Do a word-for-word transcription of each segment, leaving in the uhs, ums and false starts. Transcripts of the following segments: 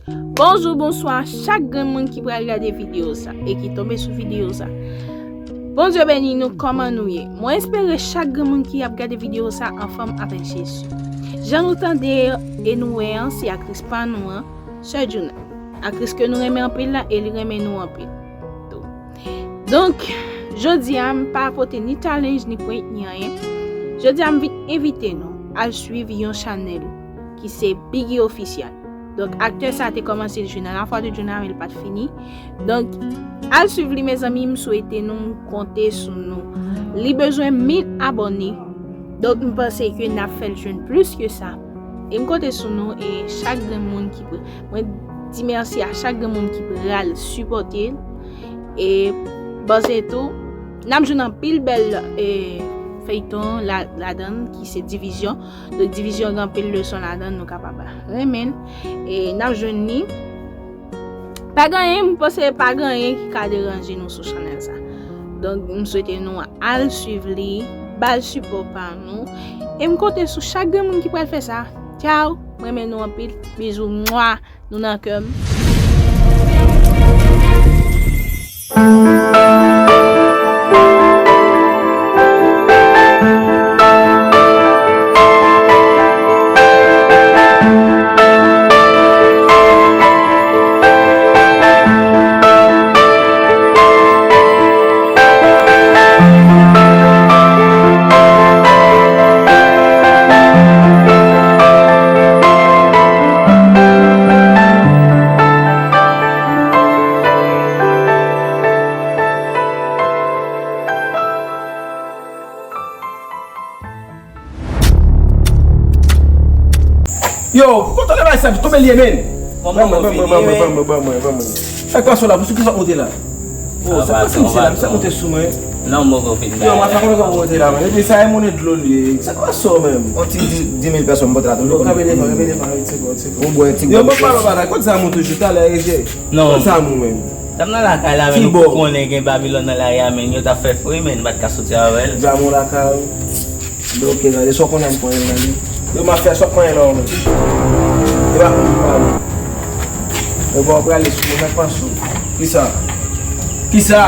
Bonjou, bonswa chak grenn moun ki pral gade videyo sa e ki tonbe sou videyo sa. Bondye beni nou, kòman nou ye? Mwen espere chak grenn moun ki ap gade videyo sa anfòm avèk Jezi. Jan nou tande e nou wè an, se aktris pa nou an, Sè Djouna. Aktris ke nou renmen anpil la e li renmen nou anpil tou. Donk, jodi a m pa pote ni challenge, ni prank, ni anyen. Jodi a m vin envite nou al swiv yon chanèl ki se Biggy Official. Donk, aktè sa te kòmanse l jwe nan La Foi de Djouna, men li pa t fini. Donk, al swiv li, mezanmi, m swete nou, m konte sou nou. Li bezwen mil abòne. Donk, m panse ke n ap fè l jwenn plis ke sa. E m konte sou nou e chak grenn moun ki pre-, mwen di mèsi a chak grenn moun ki pral sipòte l. E panse tou, n ap jwenn anpil bèl, e, feyton la, ladan l ki se Divizyon. Donk, Divizyon gen anpil leson ladan l, nou kapab renmen l. E n ap jwenn li. Pa gen anyen, m panse pa gen anyen ki ka deranje nou sou chanèl sa. Donk, m swete nou al swiv li, ba l sipò pa nou. E m konte sou chak grenn moun ki pral fè sa. Tchaw, m renmen nou anpil. Bizou, mwa, nou nan kè m. Yo, kote w leve sa, tonbe l ye, men. Ban mwen, ban mwen, ban mwen, ban mwen, ban mwen, ban mwen. Sa k pase w la, pou sou ki sa w monte la? Oh, sa k pase misye la, misye monte sou mwen. Non, mwen poko fin. Yo, mwen pa konnen kòman w monte la, men. Epi sa e monnen dlo l ye. Sa k pase w menm? On ti di, di mil pèsòn monte la, tou. Yo, kanpe devan, kanpe devan, yon ti bon, yon ti bon. Yo, mwen pale w bagay, kote zam ou toujou, talè, rete. Non. Kote zam ou menm? Zam nan lakay la, men nou konnen gen Babilòn nan lari a, men yo t ap fè fri, men nou pa t ka soti avè l. Zam ou lakay ou? Bloke la, e sa w konnen m konnen nan li. Yo, mafya, sa w konnen la, ou menm? E pa pou m pale. Yo, bon, w prale sou mwen, sa k pase w? Kisa? Kisa?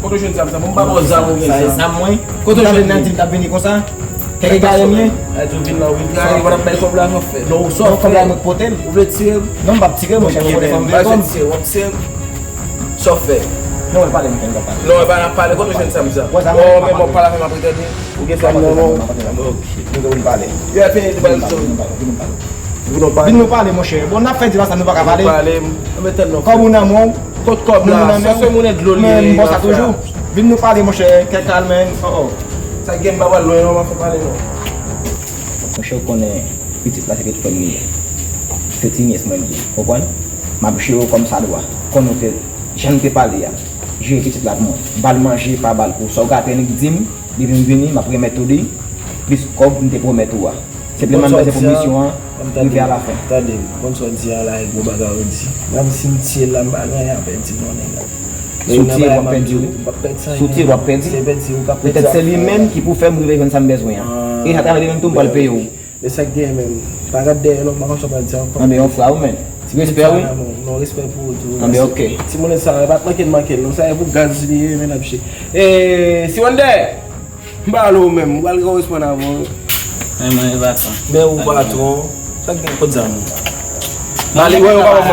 Kote w jwenn zam sa? Bon, m pa ba w zam ou gen sa. Sa e zam mwen? Kote w jwenn li? Ou t ap vin nan di m t ap vini konsa? Kèk egare m ye? Ay, di w vin la, w vin egare, w ap bay kòb la, sa w fè? Non, sa w fè? Kòb la, mwen k pote l. Ou vle tire m? Non, m p ap tire, monchè, m pote kòb m vle kòb. Sa w fè? Non, w pale, m p ap pale. Non, e pa n ap pale, kote w jwenn zam sa? Bon, men mwen pale avè m apre tande. Ou gen zam nan men w? Ok. Nou gen pou n pale. Yo, fini, nou pale. Vin nou pale, monchè. Bon, n ap fè di la sa, nou pa ka pale. Pale, m tann non. Kòb ou nan men w. Kot kòb la? Sa se monnen dlo li ye. Men, bon, sa toujou. Vin nou pale, monchè. Kèk kalm, men. Oh, oh. Sa gen, m pa pral lwen, non, m ap fè pale, non. Monchè, ou konnen pitit la se pitit frè m li ye. Se ti nyès mwen li ye. Konprann? M ap jere w kòm sa dwa. Konnen w te, jan nou te pale a. Jere pitit la pou mwen. Ba l manje, pa ba l kou. Sa w ka fè, nik di m. Depi m vini, m ap remèt ou li, plis kòb m te pwomèt ou a. Senpleman, m bezwen pou misyon an rive alafen. Tande m, konn sa w di a la, e gwo bagay ou di. Menm si m tiye l la, m pa gen anyen a pèdi non, nèg la. Si w tiye l, w ap pèdi wi. M p ap pèdi anyen. Si w tiye l, w ap pèdi. Se pèdi ou k ap pèdi. Petèt se li menm ki pou fè m rive jwenn sa m bezwen an. E atravè li menm tou, m pral peye w. Men sa k genyen menm. Pa gad dèyè non, m pa konn sa w pral di ankò. Anben, yon fra wi, men. Ti respè wi. Non, respè pou ou tou. Anben, ok. Ti monnen sa, pa t manke l, manke l non. Sa e pou gaz li ye, men n ap jere. E, si Wonder! M pale w menm, ou pral gen respè nan men w. Men mwen e patwon. Men ou patwon. Sa k gen kot zam ou? Mwen pa pale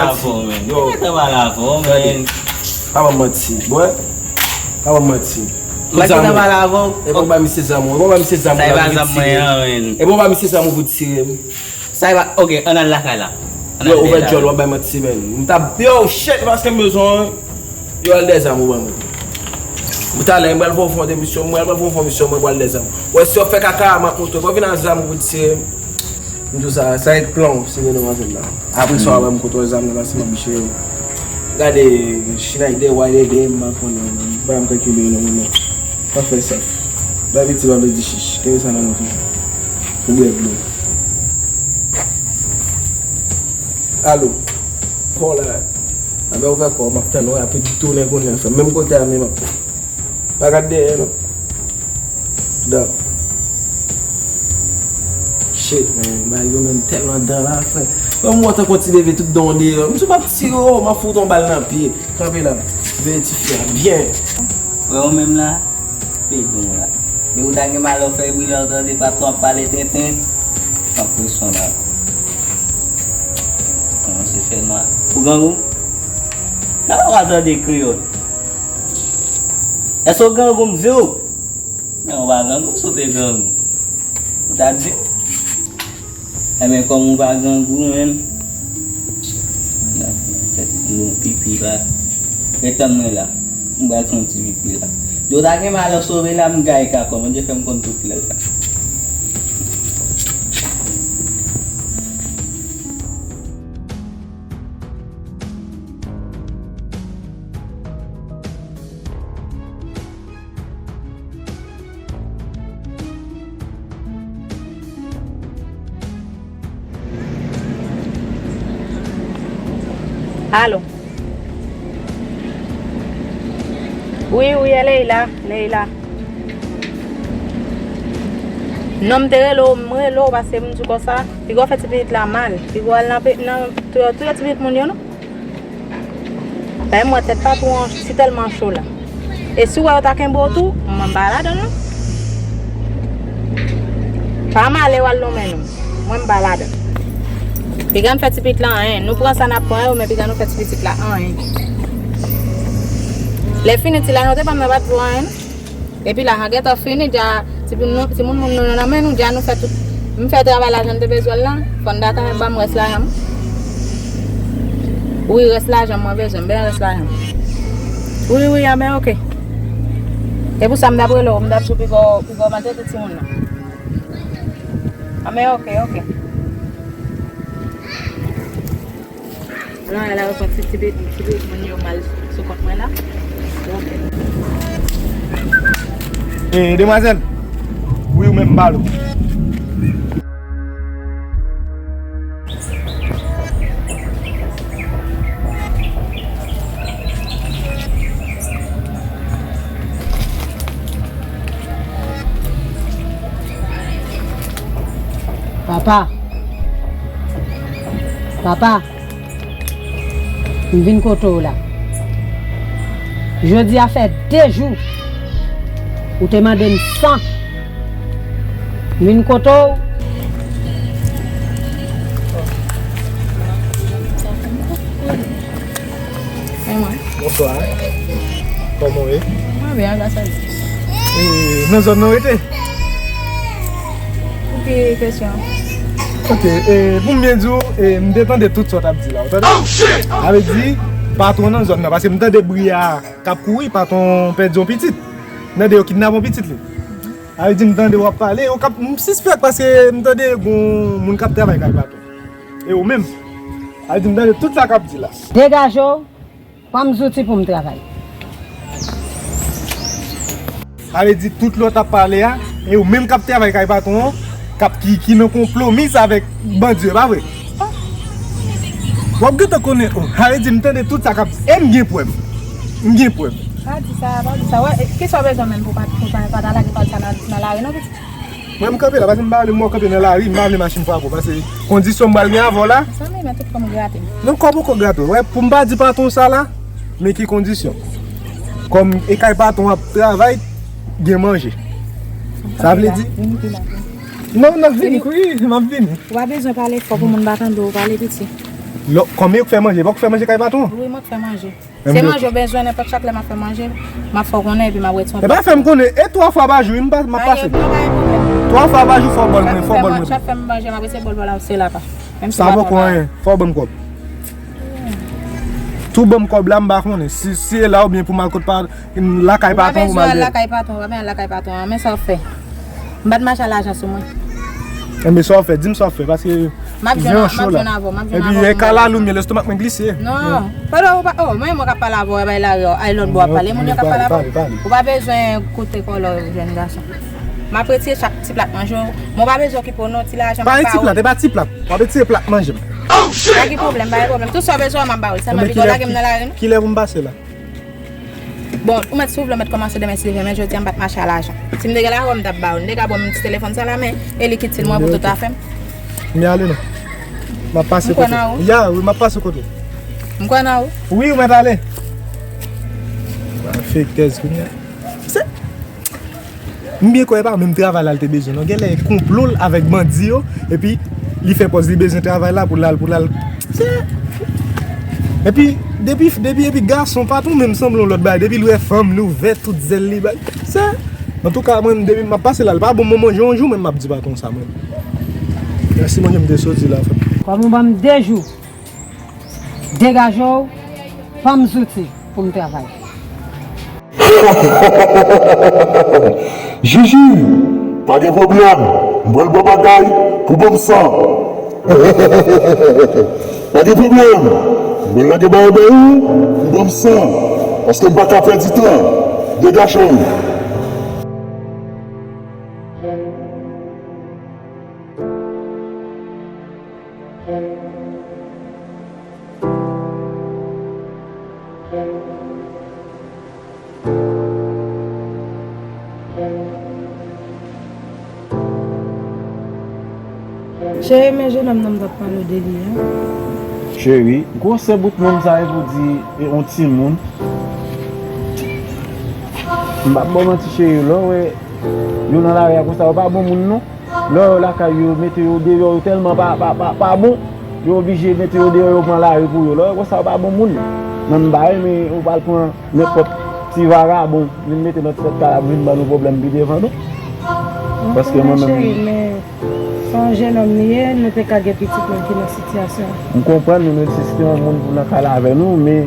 avè w, men. Yo. Mwen pa pale avè w, men. Pa ban m manti. Bwè. Pa ban m manti. Kot zam ou? E bon ba misye zam ou. E bon ba misye zam ou. Sa e pa zam mwen an, men. E bon ba misye zam ou pou tire m. Sa e pa, ok, ann al lakay la. Yo, ouvè djòl, w ap bay manti, men. M t ap, yo, shit, paske m bezwen. Yo, al dèyè zam ou ban mwen. Talè, m pral fè w fè yon demisyon, mwen pral fè w fè yon misyon, mwen pral dèyè zam. Wè, si w ap fè kaka, m ap montre w. Fò w vin ak zam ou pou tire m. M di w sa, sa e plan w, si gen demwazèl la. Apre sa, w ap wè m kontwòl zam nan, paske m ap chire w. Gade, Schneider, Wide Game, m pa konnen, m pa m kalkile yo nan moman. Pa fè sa. Bay piti, pa vle di chich. Kenbe sa nan men w toujou. Pou bwè dlo. Alo. Kò la. Anben ouvè kò, m ap tann ou, apre di tounen kounye a, frè. Menm kote a, men m ap. Pa gad dèyè, non. Dan. Shit, man. Bagay yo menm tèlman dan la, frè. Kòm w wè tankou ti bebe tout dan w deyò. M sou m ap tire w, m ap fout yon bal nan pye. Kanpe la. Veye ti fi a byen. Wè ou menm la, pede w la. Depi w ta gen malè w fè bri la, w tande patwon ap pale tenten. Pran presyon la. Kòmanse fè nwa. Ou grangou? Nan w a tande kreyòl. Èske w grangou m di w? Men ou pa grangou, si w te grangou. Ou t ap di m. Enben, kòm ou pa grangou, menm. Tèt gwo, pipi la. Ret tann mwen la. M pral fè yon ti pipi la. Yo ta gen malè sove la, m gaye kakò. Bondye fè m konn tout lè la. Alo. Wi, wi, e Leila, Leila. Non, m te rele w, m rele w paske m di w konsa, piga w fè ti pitit la mal. Piga w al nan pe-, nan touye, touye ti pitit moun yo, non. Paske m wè tèt patwon an si tèlman cho la. E si w wè yo ta kenbe w tou, mwen m pa ladan l non. Pa male w al lonmen nou. Mwen m pa ladan. Piga n fè ti pitit la anyen. Nou pran sa n ap pran yo, men piga nou fè ti pitit la anyen. Lè fini ti lajan w te ban m nan pa t vo anyen non. Epi lajan gentan fini, dja timoun moun nou nan men nou, dja nou fè tout. M fè travay lajan m te bezwen l lan, fò n ta tanmen ban m rès lajan m. Wi, rès lajan m mwen bezwen, m bezwen rès lajan m. Wi, wi, anben, oke. E pou sa m t ap rele w, m t ap di w piga w, piga w maltrete timoun nan. Anben, oke, oke. Lò, la reprann ti, ti, ti moun yo mal sou kont mwen la. Ok. E, demwazèl. Wi, ou menm, m pale w. Papa. Papa. M vin kote w la. Jodi a fè de jou ou te mande m san. M vin kote w. E mwen? Bonswa. Kòman w ye? Mwen byen, gras a Dye. E, nan zòn nan w rete? Pou ki kesyon? Ok, e, pou m byen di w, e, m te tande tout sa w t ap di la, ou tande? Sa vle di, patwon nan zòn nan, paske m tande bri a k ap kouri, patwon pèdi yon pitit. M tande yo kidnape yon pitit li. Sa vle di, m tande w ap pale, yo k ap, m sispèk paske m tande gon moun k ap travay kay patwon. E ou menm? Sa vle di, m tande tout sa k ap di la. Degaje w. Pran m zouti pou m travay. Sa vle di tout lè w t ap pale a, e ou menm k ap travay kay patwon an, k ap ki, ki nan konplo mis avèk bandi yo, pa vre? W ap gentan konnen, oh, sa vle di m tande tout sa k ap di, e m gen prèv. M gen prèv. Pa di sa, pa di sa. Wè, e, kisa w bezwen menm pou pa, pou pa, pa ta lage pal sa nan, nan lari non, pitit? Mwen, m kanpe la, paske m pa vle mò kanpe nan lari, m pa vle machin frape w, paske kondisyon m pral gen avè w la. Zanmi, men tout kò m grate m. Non, kò poko grate w. Wè, pou m pa di patwon sa la, men ki kondisyon. Kòm e kay patwon ap travay, gen manje. Sa vle di? Vini pi la, vini pi la. Non, non, vini, wi, m ap vini. Ou pa bezwen pale fò pou moun pa tande w pale piti. Lò, kòm e ou k fè manje, pa ou k fè manje kay patwon? Wi, mwen k fè manje. Se manje w bezwen, nenpòt chak lè m ap fè manje, m ap fè w konnen epi m ap retire yon plat. E pa fè m konnen, e twa fwa pa jou, wi, m pa, m ap pase. Pa gen, pa gen pwoblèm. Twa fwa pa jou, fò w ban mwen, fò w ban mwen. Chak fè m manje, m ap retire bòl la, se la pa. Menm si sa poko anyen, fò w ban m kòb. Tou ban m kòb la, m pa konnen. Si, si e la oubyen pou m al kot pa, lakay patwon, pou m al lakay patwon, pa al lakay patwon, men sa w fè. M pa t mache a lajan sou mwen. Enben, sa w fè, di m sa w fè, paske m ap jwenn, m ap jwenn avè w, m ap jwenn avè w. Epi, e ka lalimyè, lestomak mwen glise. Non, pandan ou pa, oh, mwen, mwen k ap pale avè w, bay lari, ay lòt bò ap pale, moun yo k ap pale avè w. Ou pa bezwen koute kòlè w, jèn gason. M ap retire chak ti plat manje w, mwen pa bezwen okipe w non, ti lajan m ap ba ou. Pa gen ti plat, e pa ti plat, w ap retire plat manje m. Pa gen pwoblèm, pa gen pwoblèm. Tout sa w bezwen, m ap ba ou, sèlman piga w lage m nan lari non. Kilè pou m pase la? Bon, ou mèt si w vle, w mèt kòmanse demen si Dye vle, men jodi a m pa t mache a lajan. Si m te gen lajan, m t ap ba ou. M te ka ba w ti telefòn sa la, men e likid se mwen pou tout afè m. M ale non. M ap pase kote. Ya, wi, m ap pase kote. M kwè nan ou. Wi, ou mèt ale. Ba fake tèz kounye a. Se, m byen kwè e pa menm travay la l te bezwen non. Genlè konplo l avèk bandi yo, epi li fè pòz li bezwen travay la pou l al, pou l al. Se, epi, depi, depi, epi gason pa tou menm sanble yon lòt bagay. Depi l wè fanm, li ouvè tout zèl li bay. Se, antouka, mwen, depi m ap pase la, l pa bon mwen manje yon jou, men m ap di patwon sa, mwen. Mèsi, mwen, m te soti la, frè. Kòm ou ban m de jou, degaje w, ban m zouti pou m travay. Jiji, pa gen pwoblèm, m pral ba w bagay pou ban m san. Pa gen pwoblèm, m pral lage bagay ba ou pou ban m san, paske m pa ka pèdi tan. Degaje w. Cheri, men jenòm nan m t ap pale w de li a. Cheri, gwosè bout nonm sa e pou di e yon timoun. M p ap ba w manti cheri, lè w wè yo nan lari a konsa, yo pa bon moun non. Lè w wè yo lakay yo, mete yo deyò, yo tèlman pa, pa, pa, pa bon, yo oblije mete yo deyò, yo pran lari pou yo. Lè w wè konsa, yo pa bon moun. Mwen m pa renmen ou pral pran nenpòt ti vagabon vin mete nan ti tèt kalab vin ban nou pwoblèm pi devan non. Paske mwen menm. Se yon jenòm li ye, nou te ka gen pitit menm ki nan sitiyasyon. M konprann nou, nou di si se te yon moun pou nan kay la avè nou, men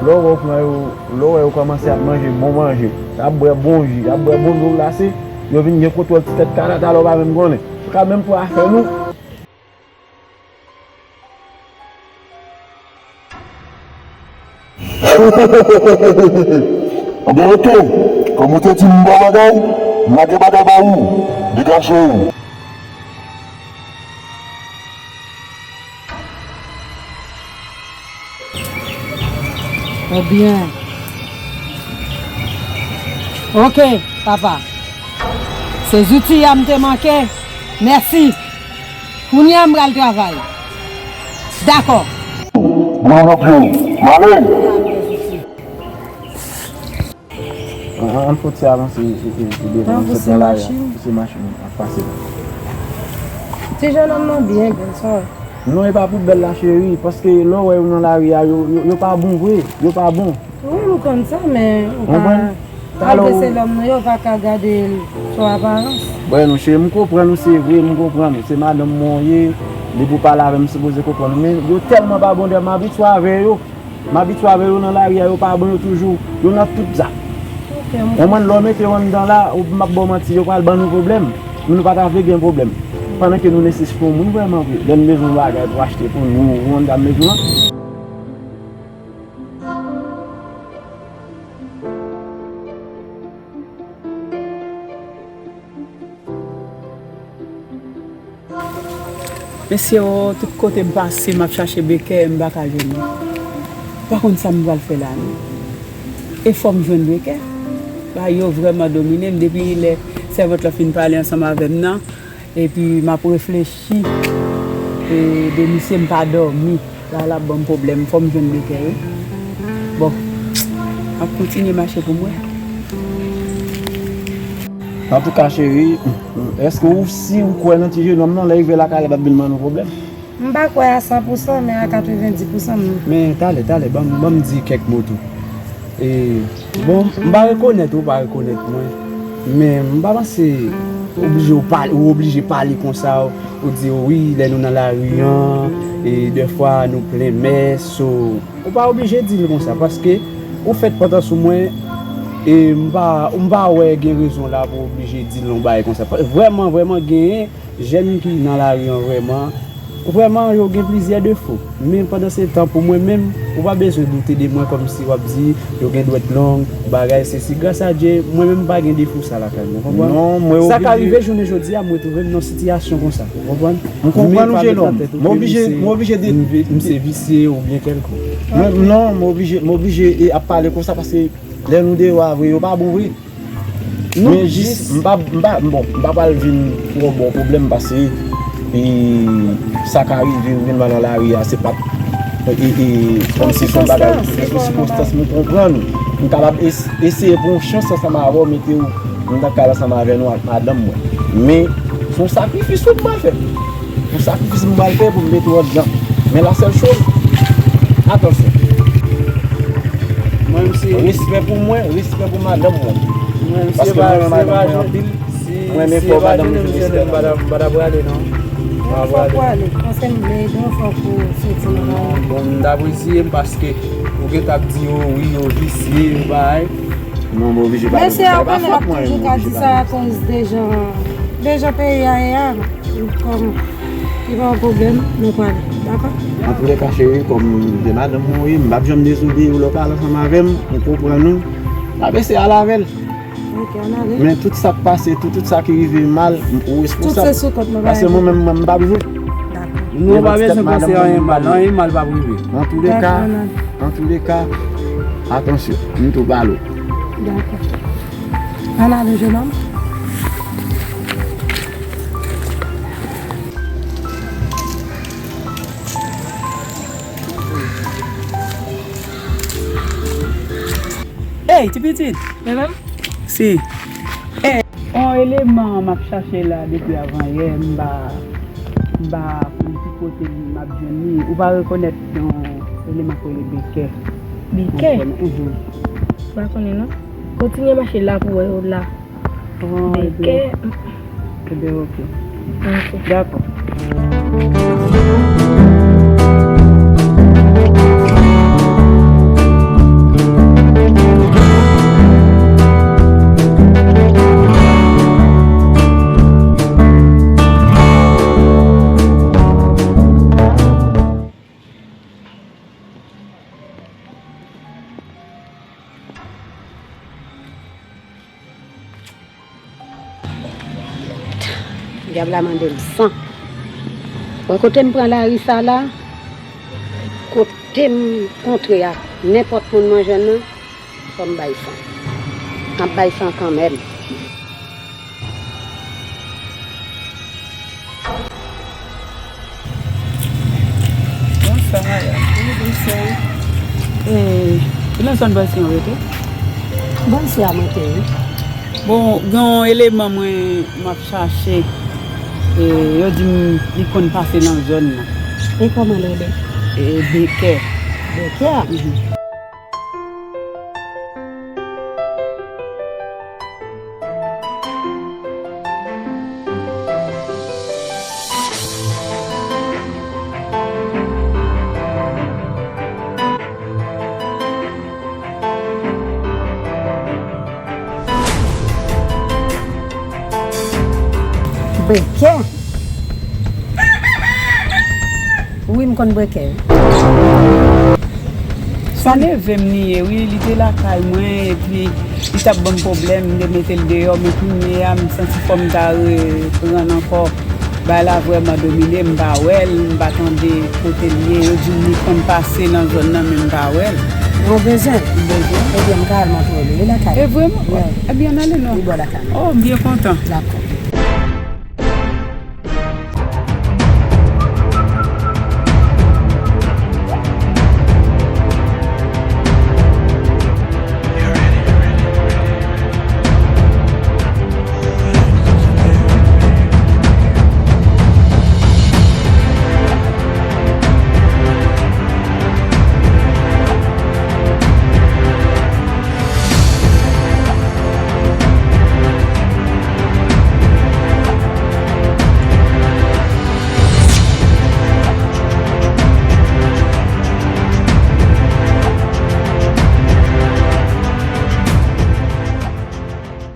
lè w wè w pran yo, lè w wè yo kòmanse ap manje bon manje, y ap bwè bon ji, y ap bwè bon dlo glase, yo vin gen kontwòl ti tèt kalab, talè w pa menm konnen. Yo ka menm pran afè nou. Anben oke, kòm ou te di m ba w bagay, m lage bagay ba ou. Degaje w. Ebyen. Oke, papa. Se zouti a m te manke. Mèsi. Kounye a m pral travay. Dakò. Bon, m ap yo. M ale. An, an, ann fon ti avanse, e, e, e, devan, nou sot nan lari a. Pouse machin ap pase la. Ti jenòm nan byen bèl sa. Non, e pa pou bèl la, cheri, paske lè w wè yo nan lari a, yo, yo, yo pa bon vre, yo pa bon. Wi, m konn sa, men ou pa, malgre se lòm nan, yo pa ka gade l sou aparans. Bon, non, cheri, m konprann ou, se vre, m konprann ou. Se madanm mwen w ye, depi w pale avè m, m sipoze konprann ou. Men yo tèlman pa bon, dè m abitye avè yo. M abitye avè yo nan lari a, yo pa bon, yo toujou, yo nan tout zak. Konprann, lè w mete yo anndan la, ou, m ap ba w manti, yo pral ban nou pwoblèm. Nou, nou pa ta vle gen pwoblèm. Pandan ke nou nesesite yon moun vrèman vre. Lè n bezwen yon bagay pou achte pou nou, ou konprann sa m vle di w lan. Mesye o, tout kote m pase, m ap chache Bekè, m pa ka jwenn li. M pa konn sa m pral fè la, non. E fò m jwenn Bekè. Bagay yo vrèman domine m. Depi lè sèvant lan fin pale ansanm avè m nan, epi m ap reflechi, e, de misye, m pa dòmi. La, l ap ban m pwoblèm, fò m jwenn Bekè, wi. Bon, m ap kontinye mache pou m wè. Antouka, cheri, èske ou si ou kwè nan ti jenòm nan, lè rive lakay la, l ap vin ban nou pwoblèm? M pa kwè a san pou san, men a katrevendi pou san m. Men, talè, talè, ban m, ban m di kèk mo tou. E, bon, m pa rekonèt ou pa rekonèt mwen, men m pa panse oblije ou pale, ou oblije pale konsa, ou di, wi, lè nou nan lari an, e dèfwa nou plen mès, so, ou pa oblije di l konsa, paske ou fèt pantan sou mwen, e m pa, m pa wè gen rezon la pou oblije di l yon bagay konsa. Pa, vrèman, vrèman genyen jèn ki nan lari an vrèman, vrèman yo gen plizyè defo. Men pandan se tan, pou mwen menm, ou pa bezwen doute de mwen kòmsi w ap di yo gen dwèt long, bagay sesi. Gras a Dye, mwen menm m pa gen defo sa lakay mwen, konprann? Non, mwen oblije. Sa ka rive jounen jodi a, mwen twouve m nan sitiyasyon konsa, ou konprann? M konprann ou, jenòm. Mwen oblije, mwen oblije de. M vi-, m se visye oubyen kèlkonk. Mwen, non, mwen oblije, mwen oblije e ap pale konsa paske lè nou deyò a vre, yo pa bon vre. Men jis, m pa, m pa, bon, m pa pral vin twò ba w pwoblèm paske E sa ka rive, ou vin nan lari a, se pa t, e, e, kòmsi se yon bagay, se yon sikonstans, m konprann ou. M kapab es-, eseye pran yon chans ansanm avè w, mete w nan kay ansanm avè nou ak madanm mwen. Men, se yon sakrifis wi m pral fè. Yon sakrifis m pral fè pou m mete w anndan. Men la sèl choz, atansyon. Mwen, m si Respè pou mwen, respè pou madanm mwen. Mwen, m si Paske mwen renmen madanm mwen anpil. Si, Mwen, men si fò yo pa madanm jwenn m, yo jwenn m, m pa ta, m pa ta prale, non. M pa prale. Fòk ou ale. Panse m vle ede w, fòk ou soti nan la. Bon, m t apresye m paske ou gen t ap di yo, wi, yo visye, yo bagay. Non, m oblije pale. Men se a konnen ap toujou ka di sa akoz de jan, de jan peyi a ye a. Kòm li pa yon pwoblèm, nou prale. Dakò? Antouleka, cheri, kòm de madanm mwen, wi, m p ap janm dezode w lè w pale ansanm avè m, m konprann ou. M ap eseye ale avè l. Ok, ann ale. Men tout sa k pase, tout, tout sa ki rive mal, m, ou responsab. Tout se sou kont mwen, pa enkyete. Paske mwen menm, mwen, m p ap jwe. Dakò. Nou pa bezwen panse anyen mal, anyen mal p ap rive. Antouleka, Dakò, ann ale. Antouleka, atansyon, m tou pale w. Dakò. Ann ale, jenòm. Ey, ti pitit! Men menm? Si. Ey, yon eleman m ap chache la depi avanyè, m pa, m pa konn ki kote m ap jwenn li. Ou pa rekonèt yon eleman k rele Bekè? Bekè? Mhm. M pa konnen non. Kontinye mache la pou wè yo la. Oh, Bekè. Ebyen, ok. Ok. Dakò. Dyab la mande m san. Wè kote m pran lari sa la, kote m kontre ak nenpòt moun mwen jwenn nan, fò m bay san. M ap bay san kanmenm. Bonswa, madam. Wi, bonswa. E, se nan zòn Bòlsyen ou rete? Bòlsyen a m rete, wi. Bon, gen yon eleman mwen m ap chache. E, yo di m li konn pase nan zòn nan. E kòman l rele? E, Bekè. Bekè? Mhm. Bekè. Wi, m konn Bekè. Se neve m li ye, wi, li te lakay mwen, epi li t ap ban m pwoblèm, m te mete l deyò, men kounye a, m santi fò m ta reprann ankò. Bagay la vrèman domine m, m pa wè l, m pa tande kote l ye. Yo di m li konn pase nan zòn nan, men m pa wè l. Ou bezwen? M bezwen. Ebyen, m ka al montre w li, wi, lakay. E vrèman? Wi. Ebyen, ann ale non. Li bò lakay. Oh, m byen kontan. Dakò.